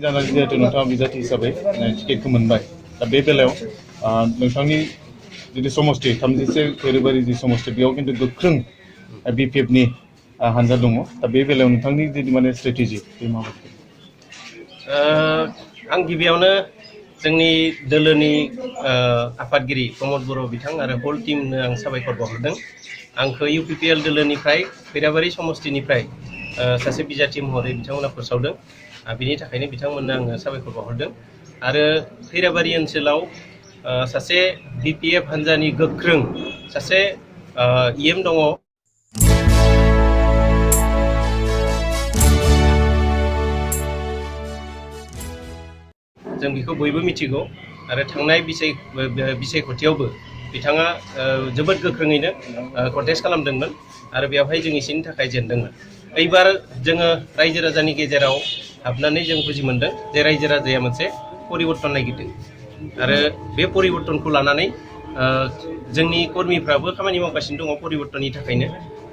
जानानै जिहेतु नोंथाङा बिजाथि हिसाबै टिकेटखौ मोनबाय दा बे बेलायाव नोंथांनि जितु समष्टि 37 खैरोबारि जि समष्टि बेयाव खिन्थु गोख्रों BPFनि हानजा दङ दा बे बेलायाव नोंथांनि जितु माने स्ट्रेटेजि बे माबायदि आं गिबियावनो जोंनि दोलोनि आफादगिरि प्रमद बर' बिथां आरो हल टीमनो आं साबायखर बावहरदों आंखौ UPPL दोलोनिफ्राय खैराबारि समष्टिनिफ्राय सासे बिजाथि महरै बिथांमोना फोसावदों बिनि थाखायनो बिथांमोननो आङो साबायखर बावहरदों आरो खैराबारि ओनसोलाव सासे BPF हानजानि गोख्रों सासे EM दङ जों बेखौ बयबो मिथिगौ आरो थांनाय बिसायख'थियावबो बिथाङा जोबोद गोख्रोङैनो कन्टेस्ट खालामदोंमोन आरो बेवहाय जों एसेनि थाखाय जेनदोंमोन एबार जोङो रायजो राजानि गेजेराव हाबनानै जों बुजि मोनदों जे रायजो राजाया मोनसे परिबर्तन नागिरदों आरो बे परिबर्तनखौ लानानै जोंनि कर्मिफ्राबो खामानि मावगासिनो दङ परिबर्तननि थाखायनो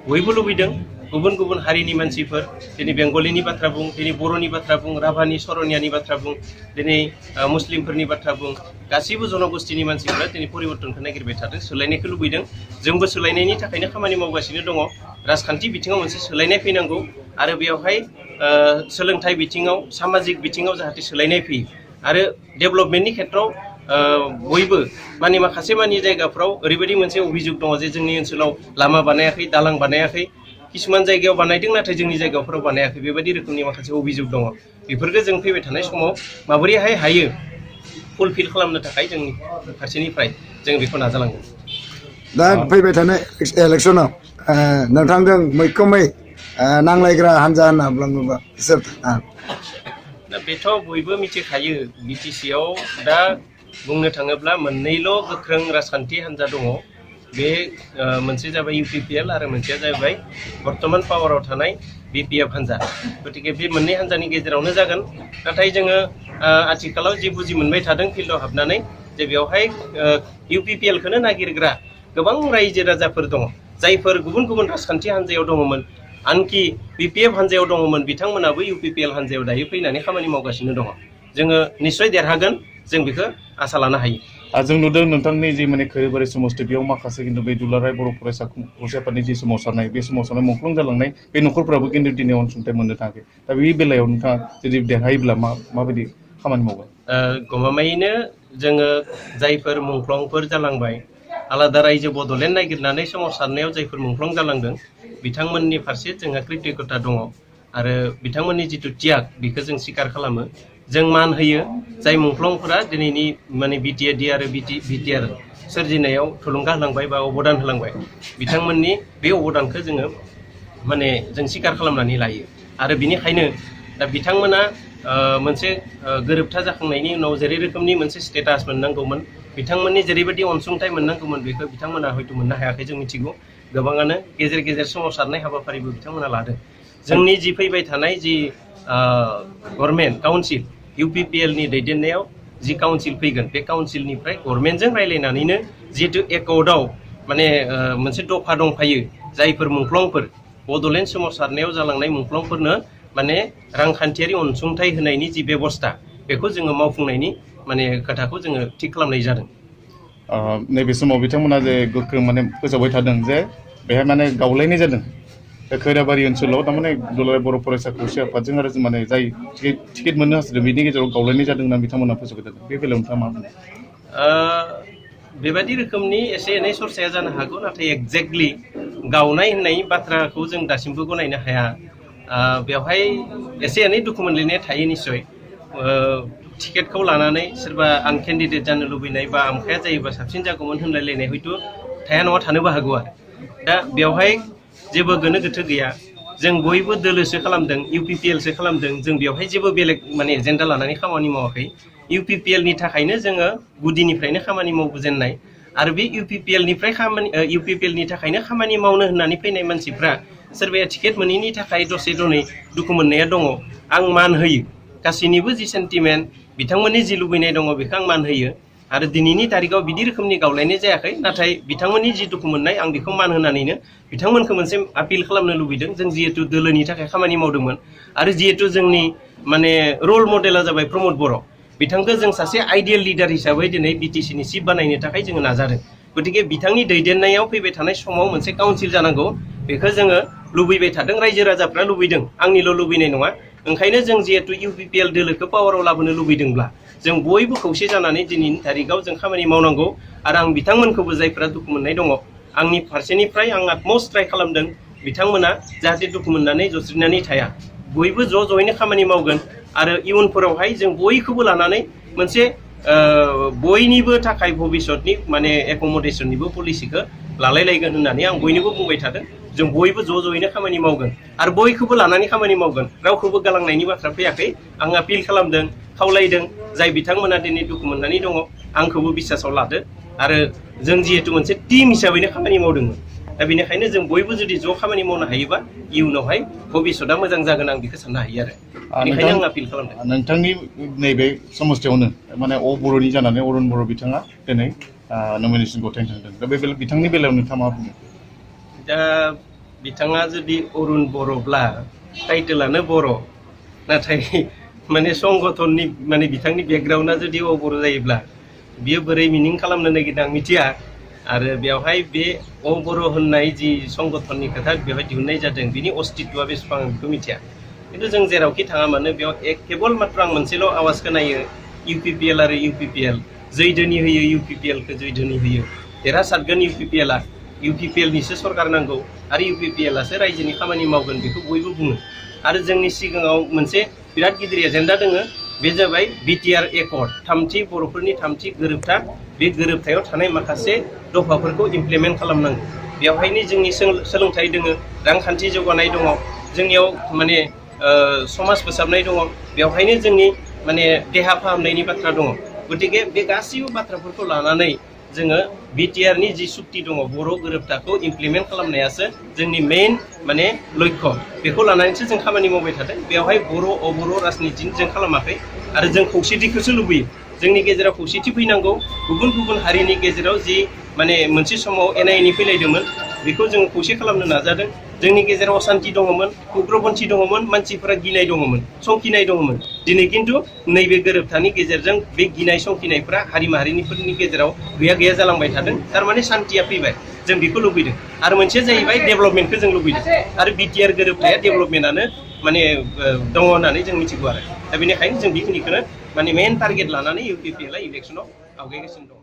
बयबो लुबैदों गुबुन गुबुन हारिनि मानसिफोर दिनै बेंगलिनि बाथ्रा बुं दिनै बर'नि बाथ्रा बुं राभानि सरनियानि बाथ्रा बुं दिनै मुस्लिमफोरनि बाथ्रा बुं गासैबो जनगोष्ठीनि मानसिफोरा दिनै परिबर्तनखौ नागिरबाय थादों सोलायनायखौ लुबैदों जोंबो सोलायनायनि थाखायनो खामानि मावगासिनो दङ राजखान्थि बिथिङाव मोनसे सोलायनाय फैनांगौ आरो बेवहाय सोलोंथाइ बिथिङाव सामाजिक बिथिङाव जाहाथे सोलायनाय फैयो आरो डेभेलपमेन्टनि खेत्रआव बयबो माने माखासे मानि जायगाफ्राव ओरैबायदि मोनसे अभियोग दङ जे जोंनि ओनसोलाव लामा बानायाखै दालां बानायाखै किसुमान जायगायाव बानायदों नाथाय जोंनि जायगाफोराव बानायाखै बेबायदि रोखोमनि माखासे अभियोग दङ बेफोरखौ जों फैबाय थानाय समाव माबोरैहाय हायो फुलफिल खालामनो थाखाय जोंनि फारसेनिफ्राय जों बेखौ नाजालांगोन दा फैबाय थानाय इलेक्सनाव नोंथांजों मैखोमै नांलायग्रा हानजा होनना बुङोबा सोर दा बेथ' बयबो मिथिखायो BTCआव दा बुंनो थाङोब्ला मोननैल' गोख्रों राजखान्थि हानजा दङ बे मोनसे जाबाय UPPL आरो मोनसेया जाबाय बर्तमान पावाराव थानाय BPF हानजा गतिके बे मोननै हानजानि गेजेरावनो जागोन नाथाय जोङो आथिखालाव जि बुजि मोनबाय थादों फिल्डआव हाबनानै जे बेवहाय UPPL खौनो नागिरग्रा गोबां रायजो राजाफोर दङ जायफोर गुबुन गुबुन राजखान्थि हानजायाव दङमोन आनखि BPF हानजायाव दङमोन बिथांमोनाबो UPPL हानजायाव दायो फैनानै खामानि मावगासिनो दङ जोङो निश्चय देरहागोन जों बेखौ आसा लानो हायो जों नुदों नोंथांनि जि माने खैरोबारि समष्टि बेयाव माखासे खिन्थु बे दुलाराय बर' फरायसा आफादनि जि सोमावसारनाय बे सोमावसारनाय मुंख्लं जालांनाय बे न'खरफ्राबो खिन्थु दिनै अनसुंथाइ मोननो थाङाखै दा बे बेलायाव नोंथाङा जुदि देरहायोब्ला माबायदि खामानि मावगोन गमामायैनो जोङो जायफोर मुंख्लंफोर जालांबाय आलादा रायजो बड'लेण्ड नागिरनानै सोमावसारनायाव जायफोर मुंख्लं जालांदों बिथांमोननि फारसे जोंहा कृतज्ञता दङ आरो बिथांमोननि जिथु त्याग बेखौ जों स्वीकार खालामो जों मान होयो जाय मुंख्लंफोरा दिनैनि माने BTAD आरो BTR सोरजिनायाव थुलुंगा होलांबाय बा अबदान होलांबाय बिथांमोननि बे अबदानखौ जोङो माने जों स्वीकार खालामनानै लायो आरो बिनिखायनो दा बिथांमोना मोनसे गोरोबथा जाखांनायनि उनाव जेरै रोखोमनि मोनसे स्टेटास मोननांगौमोन बिथांमोननि जेरैबायदि अनसुंथाइ मोननांगौमोन बेखौ बिथांमोना हयथ' मोननो हायाखै जों मिथिगौ गोबाङानो गेजेर गेजेर सोमावसारनाय हाबाफारिबो बिथांमोना लादों जोंनि जि फैबाय थानाय जि गभर्नमेन्ट काउन्सिल UPPL नि दैदेननायाव जि काउन्सिल फैगोन बे काउन्सिलनिफ्राय गभर्नमेन्टजों रायलायनानैनो जिहेतु एकर्डआव माने मोनसे दफा दंफायो जायफोर मुंख्लंफोर बड'लेण्ड सोमावसारनायाव जालांनाय मुंख्लंफोरनो माने रांखान्थियारि अनसुंथाइ होनायनि जि बेबस्था बेखौ जोङो मावफुंनायनि माने खोथाखौ जोङो थिग खालामनाय जादों नैबे समाव बिथांमोना जे गोख्रों माने फोसावबाय थादों जे बेहाय माने गावलायनाय जादों खैराबारि ओनसोलाव थारमाने दुलाराय बर' फरायसा खौसे आफादजों आरो माने जाय टिकेट मोननो हास्थायदों बिनि गेजेराव गावलायनाय जादों होनना बिथांमोना फोसावबाय थादों बे बेलायाव नोंथाङा मा बुङो बेबायदि रोखोमनि एसे एनै सरसाया जानो हागौ नाथाय एक्जेक्टलि गावनाय होननाय बाथ्राखौ जों दासिमबो गनायनो हाया बेवहाय एसे एनै दुखु मोनलायनाया थायो निश्चय टिकेटखौ लानानै सोरबा आं केन्डिडेट जानो लुबैनाय बा आमखाया जायोबा साबसिन जागौमोन होनलायलायनाय हयथ' थाया नङा थानोबो हागौ आरो दा बेवहाय जेबो गोनो गोथो गैया जों बयबो दोलोसो खालामदों UPPLसो खालामदों जों बेवहाय जेबो बेलेग माने एजेन्डा लानानै खामानि मावाखै UPPL नि थाखायनो जोङो गुदिनिफ्रायनो खामानि मावबोजेननाय आरो बे UPPL नि थाखायनो खामानि मावनो होननानै फैनाय मानसिफ्रा सोरबाया टिकेट मोनैनि थाखाय दसे दनै दुखु मोननाया दङ आं मान होयो गासैनिबो जि सेन्टिमेन्ट बिथांमोननि जि लुबैनाय दङ बेखौ आं मान होयो आरो दिनैनि तारिखाव बिदि रोखोमनि गावलायनाय जायाखै नाथाय बिथांमोननि जि दुखु मोननाय आं बेखौ मान होनानैनो बिथांमोनखौ मोनसे आपिल खालामनो लुबैदों जों जिहेतु दोलोनि थाखाय खामानि मावदोंमोन आरो जिहेतु जोंनि माने रल मडेला जाबाय प्रमद बर' बिथांखौ जों सासे आइडियेल लिडार हिसाबै दिनै बिटिसिनि चिफ बानायनो थाखाय जोङो नाजादों गतिके बिथांनि दैदेननायाव फैबाय थानाय समाव मोनसे काउन्सिल जानांगौ बेखौ जोङो लुबैबाय थादों रायजो राजाफ्रा लुबैदों आंनिल' लुबैनाय नङा ओंखायनो जों जिहेतु UPPL दोलोखौ पावाराव लाबोनो लुबैदोंब्ला जों बयबो खौसे जानानै दिनैनि तारिखाव जों खामानि मावनांगौ आरो आं बिथांमोनखौबो जायफ्रा दुखु मोननाय दङ आंनि फारसेनिफ्राय आं आटमस्ट ट्राइ खालामदों बिथांमोना जाहाथे दुखु मोननानै जस्रिनानै थाया बयबो ज'यैनो खामानि मावगोन आरो इयुनफोरावहाय जों बयखौबो लानानै मोनसे बयनिबो थाखाय भबिष्यतनि माने एकमडेसननिबो पलिसिखौ लालायलायगोन होननानै आं बयनिबो बुंबाय थादों जों बयबो ज'यैनो खामानि मावगोन आरो बयखौबो लानानै खामानि मावगोन रावखौबो गालांनायनि बाथ्रा फैयाखै आं आपिल खालामदों खावलायदों जाय बिथांमोना दिनै दुखु मोननानै दङ आंखौबो बिसासाव लादो आरो जों जिहेतु मोनसे टीम हिसाबैनो खामानि मावदोंमोन दा बेनिखायनो जों बयबो जुदि ज' खामानि मावनो हायोबा इयुनावहाय भबिष्यतआ मोजां जागोन आं बेखौ साननो हायो आरो बेनिखायनो आं आपिल खालामदों नोंथांनि नैबे समस्थियावनो माने बर'नि जानानै अरुण बर' बिथाङा दिनै नमिनेसन गथायनो थांदों दा बे बिथांनि बेलायाव नोंथाङा मा बुङो दा बिथाङा जुदि अरुण बर'ब्ला टाइटेलानो बर' नाथाय माने संगठननि माने बिथांनि बेकग्राउन्डआ जुदि बर' जायोब्ला बियो बोरै मिनिं खालामनो नागिरदों आं मिथिया आरो बेवहाय बे बर' होननाय जि संगठननि खोथा बेवहाय दिहुननाय जादों बिनि अस्तित्वआ बेसेबां आं बेखौ मिथिया खिन्थु जों जेरावखि थाङा मानो बेयाव केबल मात्र आं मोनसेल' आवाज खोनायो UPPL आरो UPPL जै धोनि होयो UPPLखौ जै धोनि होयो देरहासारगोन UPPLनिसो सरकार नांगौ आरो UPPLआसो रायजोनि खामानि मावगोन बेखौ बयबो बुङो आरो जोंनि सिगाङाव मोनसे बिराद गिदिर एजेन्डा दोङो बे जाबाय BTR एकर्ड थामथि बर'फोरनि थामथि गोरोबथा बे गोरोबथायाव थानाय माखासे दफाफोरखौ इमप्लिमेन्ट खालामनांगौ बेवहायनो जोंनि सोलोंथाइ दोङो रांखान्थि जौगानाय दङ जोंनियाव माने समाज फोसाबनाय दङ बेवहायनो जोंनि माने देहा फाहामनायनि बाथ्रा दङ गतिके बे गासैबो बाथ्राफोरखौ लानानै जोङो BTRनि जि सुक्ति दङ बर' गोरोबथाखौ इमप्लिमेन्ट खालामनायासो जोंनि मेइन माने लक्ष्य बेखौ लानानैसो जों खामानि मावबाय थादों बेवहाय बर' अबर' राजनिति जों खालामाखै आरो जों खौसेथिखौसो लुबैयो जोंनि गेजेराव खौसेथि फैनांगौ गुबुन गुबुन हारिनि गेजेराव जि माने मोनसे समाव एना एनि फैलायदोंमोन बेखौ जों खौसे खालामनो नाजादों जोंनि गेजेराव असान्ति दङमोन उग्रपन्थी दङमोन मानसिफोरा गिनाय दङमोन संखिनाय दङमोन दिनै खिन्थु नैबे गोरोबथानि गेजेरजों बे गिनाय संखिनायफ्रा हारि माहारिनिफोरनि गेजेराव गैया जालांबाय थादों थारमाने सान्थिया फैबाय जों बेखौ लुबैदों आरो मोनसेया जाहैबाय डेभेलपमेन्टखौ जों लुबैदों आरो BTR गोरोबथाया डेभेलपमेन्टआनो माने दङ होननानै जों मिथिगौ आरो दा बेनिखायनो जों बेखिनिखौनो माने मेइन टारगेट लानानै UPPLआ इलेक्सनाव आवगायगासिनो दङ